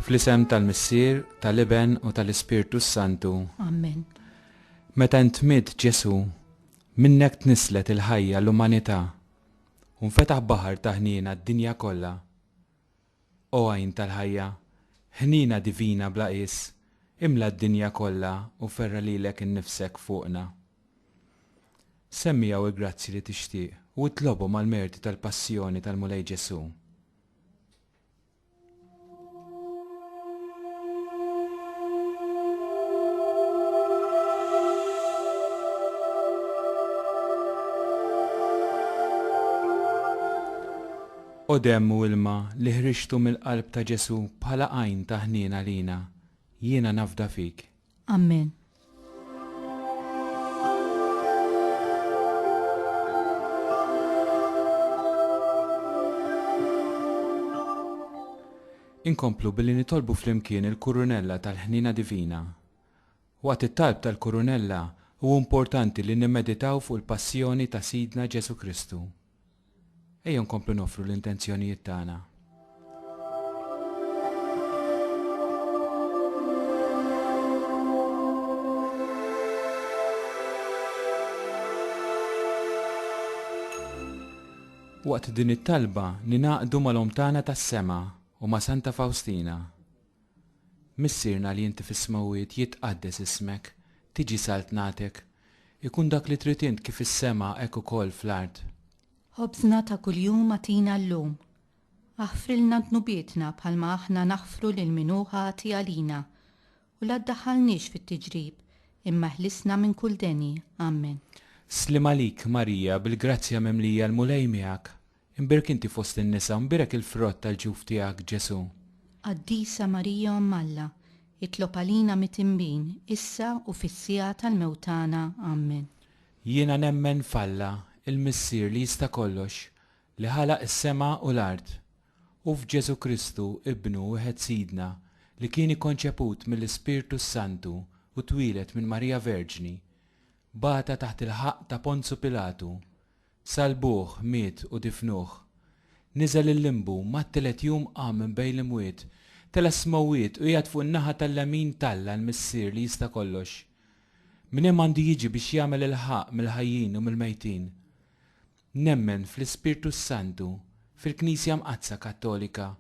Fl-isem tal-Missier, tal-Iben u tal-Ispirtu s-Santu. Amen. Meta ntmidd Ġesù, minnek tnisslet il-ħajja l-umanità, u nfetaħ baħar ta' ħniena d-dinja kollha. O għajn tal-ħajja, ħniena divina bla qies, imla d-dinja kollha u ferra' lilek innifsek fuqna. Semmi hawn il-grazzji li tixtieq u itlobhom għall-merti tal-passjoni tal-Mulej Ġesù. O demm u ilma li ħriġtu mill-qalb ta' Ġesù bħala għajn ta' ħniena għalina, jiena nafda fik. Amen. Inkomplu billi nitolbu flimkien il-Kurunella tal-Ħniena Divina. Waqt it-talb tal-Kurunella hu importanti li nimmeditaw fuq il-passjoni ta' Sidna Ġesù Kristu. Ejjew nkomplu noffru l-intenzjonijiet tagħna. Waqt din it-talba ningħaqdu mal-Omm tagħna tas-Sema u ma' Santa Fawstina. Missierna li inti fis-smewwiet jitqaddes ismek, tiġi saltnatek, ikun dak li trid int kif fis-sema hekk ukoll fl-art. Ħobżna ta' kuljum agħtina llum. Aħfrilna dnubietna bħalma aħna naħfru lil min hu ħati għalina. U la ddaħħalniex fit-tiġrib, imma eħlisna minn kull deni. Amen. Sliem għalik, Marija, bil-grazzja mimlija l-Mulej miegħek. Imbierek inti fost in-nisa u mbierek il-frott tal-ġuf tiegħek, Ġesù. Qaddisa Marija Omm Alla, itlob għalina mitinbin, issa u fis-siegħa tal-mewt tagħna. Amen. Jiena nemmen f'Alla, il-Missier li jista' kollox, li ħalaq is-sema u l-art, u f'Ġesù Kristu, Ibnu wieħed Sidna, li kien ikkonċeput mill-Ispirtu s-Santu u twieled minn Marija Verġni, bata taħt il-ħaqq ta' Ponzu Pilatu, Sallbuh, miet u difnuh. Niżel il-limbu, mat-tielet jum qam minn bejn l-imwiet, tela' s-smewwiet u qiegħed fuq in-naħa tal-lemin t'Alla l-Missier li jista' kollox. Minn hemm għandu jiġi biex jagħmel il-ħaqq mill-ħajjin u mill-mejtin. Nemmen fl-Ispirtu s-Santu, fil-Knisja Mqaddsa Kattolika,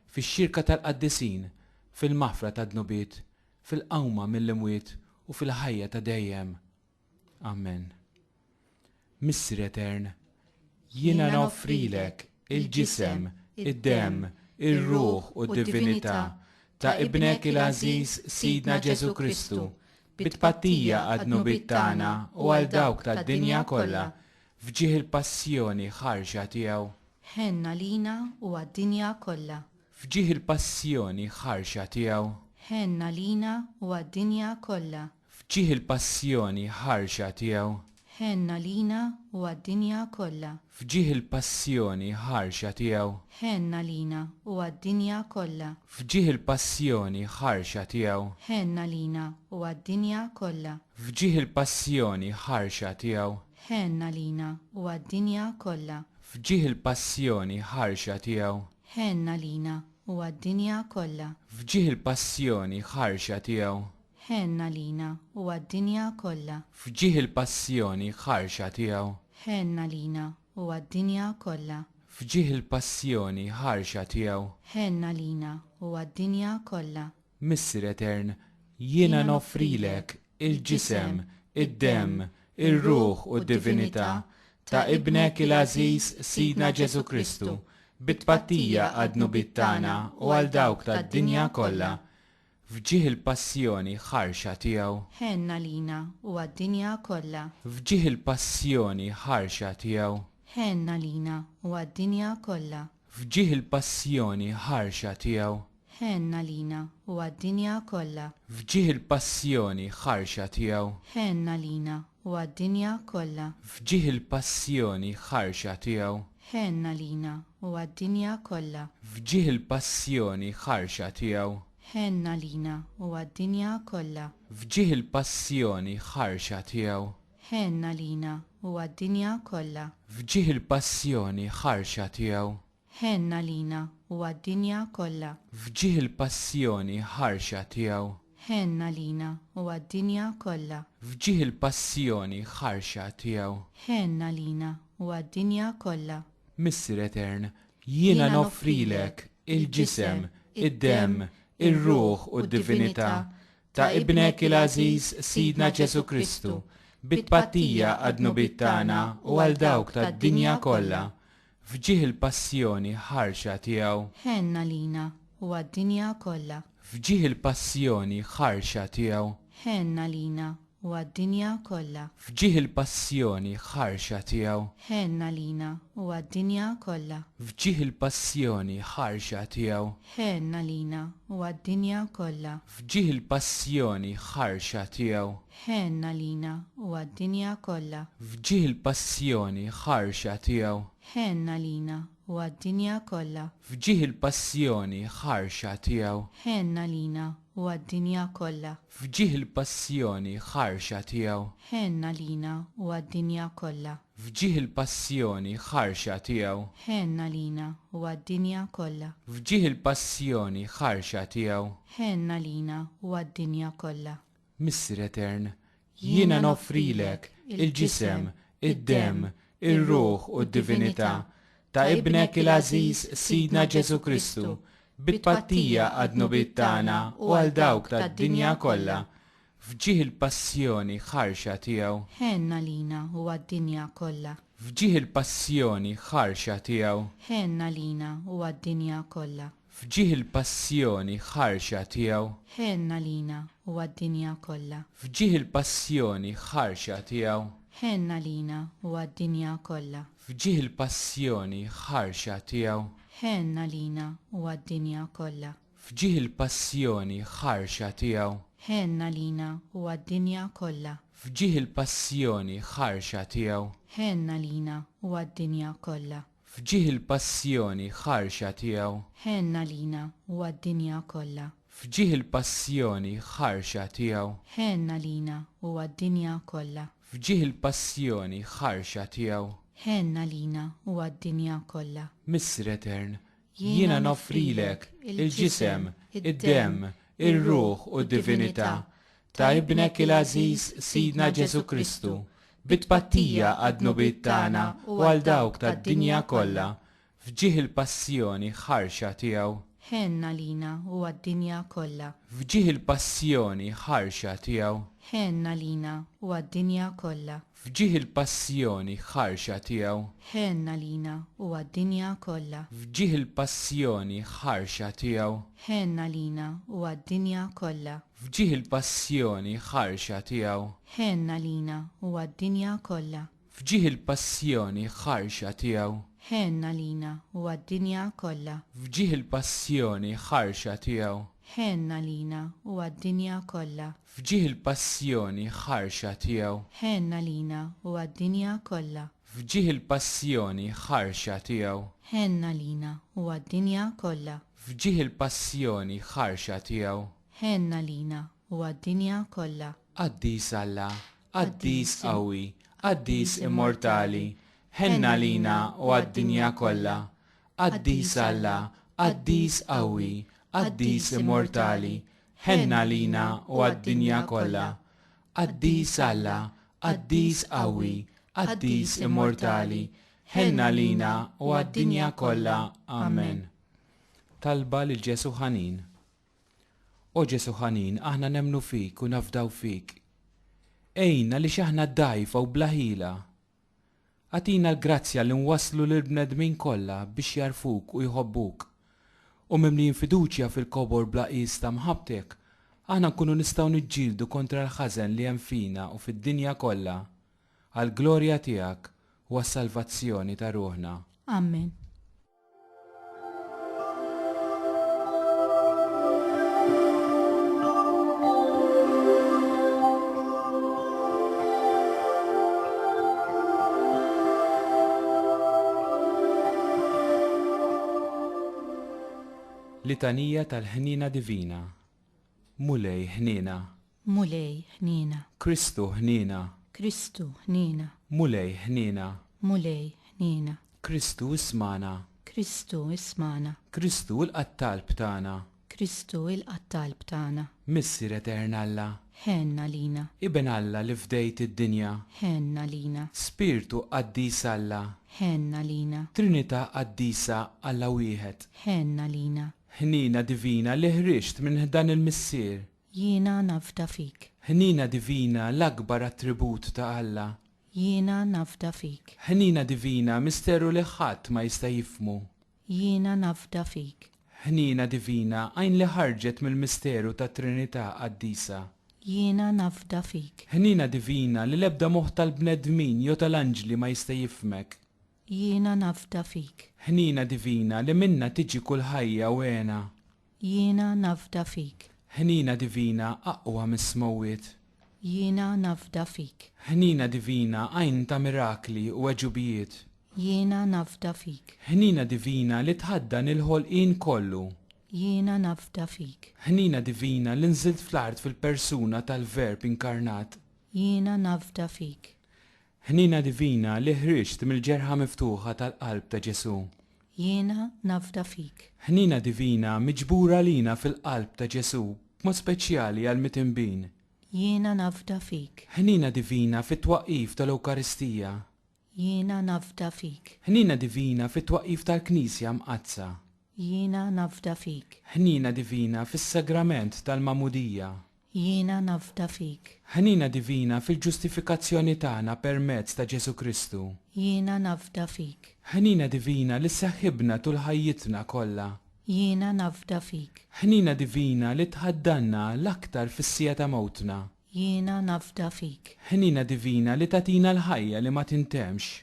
fix-xirka tal-qaddisin, fil-maħfra tad-dnubiet, fil-qawma mill-imwiet u fil-ħajja ta' dejjem. Amen. Missier Etern, jiena noffrilek il-ġisem, id-demm, ir-ruħ u d-divinità ta' Ibnek il-għażiż Sidna Ġesù Kristu, bi tpattija għad-dnubiet tagħna u għal dawk tad-dinja kollha, f'ġieħ il-passjoni ħarxa tiegħu. Ħenn għalina u għad-dinja kollha. F'ġieħ il-passjoni ħarxa tiegħu. Ħenn għalina u għad-dinja kollha. F'ġieħ il-passjoni ħarxa tiegħu. Ħenn għalina u għad-dinja kollha. F'ġieħ il-passjoni ħarxa tiegħu. Ħenn għalina u għad-dinja kollha. F'ġieħ il-passjoni ħarxa tiegħu. Ħenn għalina u għad-dinja kollha. F'ġieħ il-passjoni ħarxa tiegħu. Ħenn għalina u għad-dinja kollha. F'ġieħ il-passjoni ħarxa tiegħu. Ħenn għalina u għad-dinja kollha. F'ġieħ il-passjoni ħarxa tiegħu. Ħenn għalina u għad-dinja kollha. F'ġieħ il-passjoni ħarxa tiegħu. Ħenn għalina u għad-dinja kollha. F'ġieħ il-passjoni ħarxa tiegħu. Ħenn għalina u għad-dinja kollha. Missier Etern, jiena noffrilek il-ġisem, id-demm, ir-ruħ u d-divinità ta' Ibnek il-għażiż Sidna Ġesù Kristu, bi tpattija għad-dnubiet tagħna u għal dawk tad-dinja kollha, F'ġieħ il-passjoni ħarxa tiegħu. Ħenn għalina u għad-dinja kollha. F'ġieħ il-passjoni ħarxa tiegħu. Ħenn għalina u għad-dinja kollha. F'ġieħ il-passjoni ħarxa tiegħu. Ħenn għalina u għad-dinja kollha. F'ġieħ il-passjoni ħarxa tiegħu. Ħenn għalina u għad-dinja kollha. F'ġieħ il-passjoni ħarxa tiegħu. Ħenn għalina u għad-dinja kollha. F'ġieħ il-passjoni ħarxa tiegħu. Ħenn għalina u għad-dinja kollha. F'ġieħ il-passjoni ħarxa tiegħu. Ħenn għalina u għad-dinja kollha. F'ġieħ il-passjoni ħarxa tiegħu. Ħenn għalina u għad-dinja kollha. F'ġieħ il-passjoni ħarxa tiegħu. Ħenn għalina u għad-dinja kollha. F'ġieħ il-passjoni ħarxa tiegħu. Ħenn għalina u għad-dinja kollha. Missier Etern, jiena noffrilek il-ġisem, id-demm, ir-ruħ u d-divinità ta' Ibnek il-għażiż Sidna Ġesù Kristu, bi tpattija għad-dnubiet tagħna u għal dawk tad-dinja kollha, f'ġieħ il-passjoni ħarxa tiegħu. Ħenn għalina u għad-dinja kollha. F'ġieħ il-passjoni ħarxa tiegħu. Ħenn għalina u għad-dinja kollha. F'ġieħ il-passjoni ħarxa tiegħu. Ħenn għalina u għad-dinja kollha. F'ġieħ il-passjoni ħarxa tiegħu. Ħenn għalina u għad-dinja kollha. F'ġieħ il-passjoni ħarxa tiegħu. Ħenn għalina u għad-dinja kollha. F'ġieħ il-passjoni ħarxa tiegħu. Ħenn għalina u għad-dinja kollha. F'ġieħ il-passjoni ħarxa tiegħu. Ħenn għalina u għad-dinja kollha. F'ġieħ il-passjoni ħarxa tiegħu. Ħenn għalina u għad-dinja kollha. F'ġieħ il-passjoni ħarxa tiegħu. Ħenn għalina u għad-dinja kollha. F'ġieħ il-passjoni ħarxa tiegħu. Ħenn għalina u għad-dinja kollha. Missier Etern, jiena noffrilek il-ġisem, id-demm, ir-ruħ u d-divinità ta' Ibnek il-għażiż Sidna Ġesù Kristu, bi tpattija għad-dnubiet tagħna u għal dawk tad-dinja kollha, f'ġieħ il-passjoni ħarxa tiegħu. Ħenn għalina u għad-dinja kollha. F'ġieħ il-passjoni ħarxa tiegħu. Ħenn għalina u għad-dinja kollha. F'ġieħ il-passjoni ħarxa tiegħu. Ħenn għalina u għad-dinja kollha. F'ġieħ il-passjoni ħarxa tiegħu. Ħenn għalina u għad-dinja kollha. F'ġieħ il-passjoni ħarxa tiegħu. Ħenn għalina u għad-dinja kollha. F'ġieħ il-passjoni ħarxa tiegħu. Ħenn għalina u għad-dinja kollha. F'ġieħ il-passjoni ħarxa tiegħu. Ħenn għalina u għad-dinja kollha. F'ġieħ il-passjoni ħarxa tiegħu. Ħenn għalina u għad-dinja kollha. F'ġieħ il-passjoni ħarxa tiegħu. Ħenn għalina u għad-dinja kollha. F'ġieħ il-passjoni ħarxa tiegħu. Ħenn għalina u għad-dinja kollha. Missier Etern, jiena noffrilek il-ġisem, id-demm, ir-ruħ u d-divinità ta' Ibnek il-għażiż Sidna Ġesù Kristu, bi tpattija għad-dnubiet tagħna u għal dawk tad-dinja kollha, f'ġieħ il-passjoni ħarxa tiegħu. Ħenn għalina u għad-dinja kollha. F'ġieħ il-passjoni ħarxa tiegħu. Ħenn għalina u għad-dinja kollha. F'ġieħ il-passjoni ħarxa tiegħu. Ħenn għalina u għad-dinja kollha. F'ġieħ il-passjoni ħarxa tiegħu. Ħenn għalina u għad-dinja kollha. F'ġieħ il-passjoni ħarxa tiegħu. Ħenn għalina u għad-dinja kollha. F'ġieħ il-passjoni ħarxa tiegħu. Ħenn għalina u għad-dinja kollha. F'ġieħ il-passjoni ħarxa tiegħu. Ħenn għalina u għad-dinja kollha. F'ġieħ il-passjoni ħarxa tiegħu. Ħenn għalina u għad-dinja kollha. F'ġieħ il-passjoni ħarxa tiegħu. Ħenn għalina u għad-dinja kollha. F'ġieħ il-passjoni ħarxa tiegħu. Ħenn għalina u għad-dinja kollha. Qaddis Alla, Qaddis qawwi, Qaddis immortali, ħenn għalina u għad-dinja kollha. Qaddis Alla, Qaddis qawwi, Qaddis immortali, ħenn għalina u għad-dinja kollha. Qaddis Alla, Qaddis qawwi, Qaddis immortali, ħenn għalina u għad-dinja kollha. Amen. Talba lil Ġesù ħanin. O Ġesù ħanin, aħna nemmnu fik u nafdaw fik. Għinna għaliex aħna dgħajfa u bla ħila. Agħtina l-grazzja li nwasslu lill-bnedmin kollha biex jagħrfuk u jħobbuk. U mimlijin fiduċja fil-kobor bla qies ta' mħabbtek, aħna nkunu nistgħu niġġieldu kontra l-ħażen li hemm fina u fid-dinja kollha, għall-glorja tiegħek u għas-salvazzjoni ta' ruħna. Amen. Litanija tal-Ħniena Divina. Mulej ħniena. Mulej ħniena. Kristu ħniena. Kristu ħniena. Mulej ħniena. Mulej ħniena. Kristu ismagħna. Kristu, ismagħna. Kristu, ilqa' t-talb tagħna. Kristu, ilqa' t-talb tagħna. Missier etern Alla. Ħenn għalina. Iben Alla li fdejt id-dinja. Ħenn għalina. Spirtu qaddis Alla. Ħenn għalina. Trinità qaddisa Alla wieħed. Ħenn għalina. Ħniena divina li ħriġt minn ħdan il-Missier. Jiena nafda fik. Ħniena divina l-akbar attribut ta' Alla. Jiena nafda fik. Ħniena divina misteru li ħadd ma jista' jifhmu. Jiena nafda fik. Ħniena divina għajn li ħarġet mill-misteru tat-Trinità Qaddisa. Jiena nafda fik. Ħniena divina li l-ebda moħħ tal-bnedmin jew tal-anġli ma jista' jifhmek. Jiena nafda fik. Ħniena divina li minnha tiġi kull ħajja u hena. Jiena nafda fik. Ħniena divina aqwa mis-smewwiet. Jiena nafda fik. Ħniena divina għajn ta' mirakli u għeġubijiet. Jiena nafda fik. Ħniena divina li tħaddan il-ħolqien kollu. Jiena nafda fik. Ħniena divina li nżilt fl-art fil-persuna tal-Verb inkarnat. Jiena nafda fik. Ħniena divina li ħriġt mill-ġerħa miftuħa tal-qalb ta' Ġesù. Jiena nafda fik. Ħniena divina miġbura għalina fil-qalb ta' Ġesù, b'mod speċjali għall-mitinbin. Jiena nafda fik. Ħniena divina fit-twaqqif tal-Ewkaristija. Jiena nafda fik. Ħniena divina fit-twaqqif tal-Knisja Mqaddsa. Jiena nafda fik. Ħniena divina fis-Sagrament tal-Magħmudija. Jiena nafda fik. Ħniena divina fil-ġustifikazzjoni tagħna permezz ta' Ġesù Kristu. Jiena nafda fik. Ħniena divina li sseħħibna tul ħajjitna kollha. Jiena nafda fik. Ħniena divina li tħaddanna l-aktar fis-siegħa ta' mewtna. Jiena nafda fik. Ħniena divina li tagħtina l-ħajja li ma tintemmx.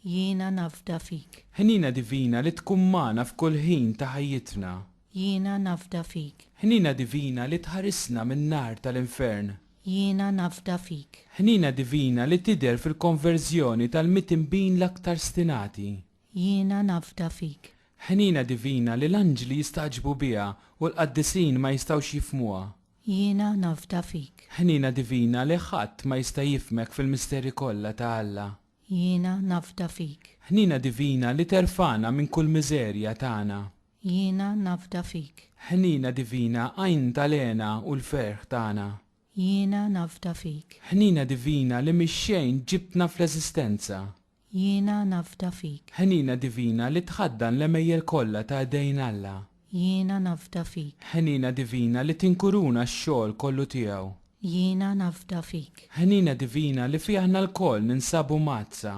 Jiena nafda fik. Ħniena divina li tkun magħna f'kull ħin ta' ħajjitna. Jiena nafda fik. Ħniena divina li tħarisna min-nar tal-infern. Jiena nafda fik. Ħniena divina li tidher fil-konverżjoni tal-mitinbin l-aktar stinati. Jiena nafda fik. Ħniena divina li l-anġli jistagħġbu biha u l-qaddisin ma jistgħux jifhmuha. Jiena nafda fik. Ħniena divina li ħadd ma jista' jifhmek fil-misteri kollha ta' Alla. Jiena nafda fik. Ħniena divina li terfagħna minn kull miżerja tagħna. Jiena nafda fik. Ħniena divina għajn tal-hena u l-ferħ tagħna. Jiena nafda fik. Ħniena divina li mix-xejn ġibtna fl-eżistenza. Jiena nafda fik. Ħniena divina li tħaddan l-għemejjel kollha ta' idejn Alla. Jiena nafda fik. Ħniena divina li tinkuruna x-xogħol kollu tiegħu. Jiena nafda fik. Ħniena divina li fiha aħna lkoll ninsabu mgħaddsa.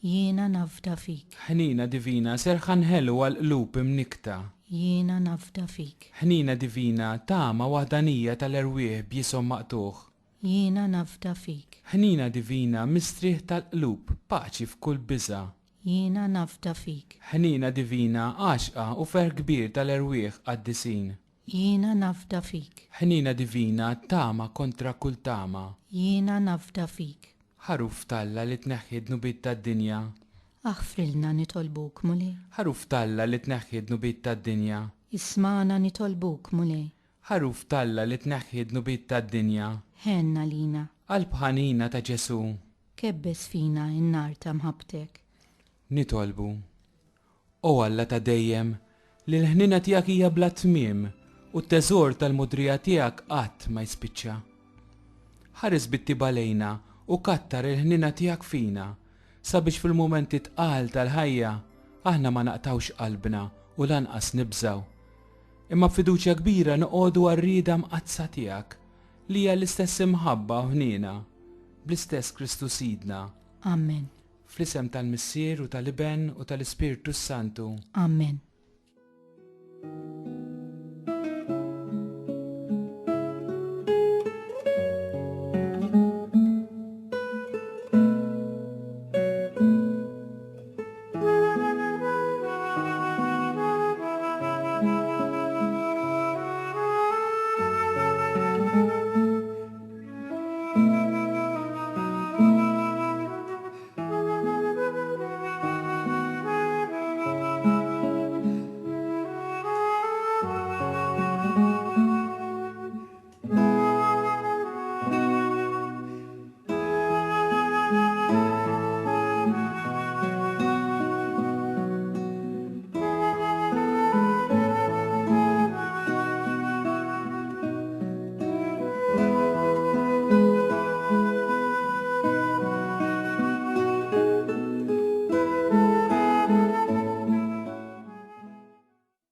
Jiena nafda fik. Ħniena divina serħan ħelu għall-qlub imnikkta. Jiena nafda fik. Ħniena divina tama waħdanija tal-erwieħ b'jieshom maqtugħ. Jiena nafda fik. Ħniena divina mistrieħ tal-qlub, paċi f'kull biża'. Jiena nafda fik. Ħniena divina għaxqa u ferħ kbir tal-erwieħ qaddisin. Jiena nafda fik. Ħniena divina tama kontra kull tama. Jiena nafda fik. Ħaruf t'Alla li tneħħi d-dnubiet tad-dinja. Aħfrilna nitolbuk, Mulej. Ħaruf t'Alla li tneħħi d-dnubiet tad-dinja. Ismagħna nitolbuk, Mulej. Ħaruf t'Alla li tneħħi d-dnubiet tad-dinja. Ħenn għalina. Qalb ħanina ta' Ġesù. Kebbes fina n-nar ta' mħabbtek. Nitolbu. O Alla ta' dejjem, li l-ħniena tiegħek hija bla tmiem u t-teżor tal-mogħdrija tiegħek qatt ma jispiċċa. Ħares bit-tjieba lejna u kattar il-ħniena tiegħek fina, sabiex fil-mumenti tqal tal-ħajja aħna ma naqtgħux qalbna u lanqas nibżgħu. Imma b'fiduċja kbira noqogħdu għar-rieda mqaddsa tiegħek, li hija l-istess imħabba u ħniena, bl-istess Kristu Sidna. Amen. Fl-isem tal-Missier u tal-Iben u tal-Ispirtu s-Santu. Amen.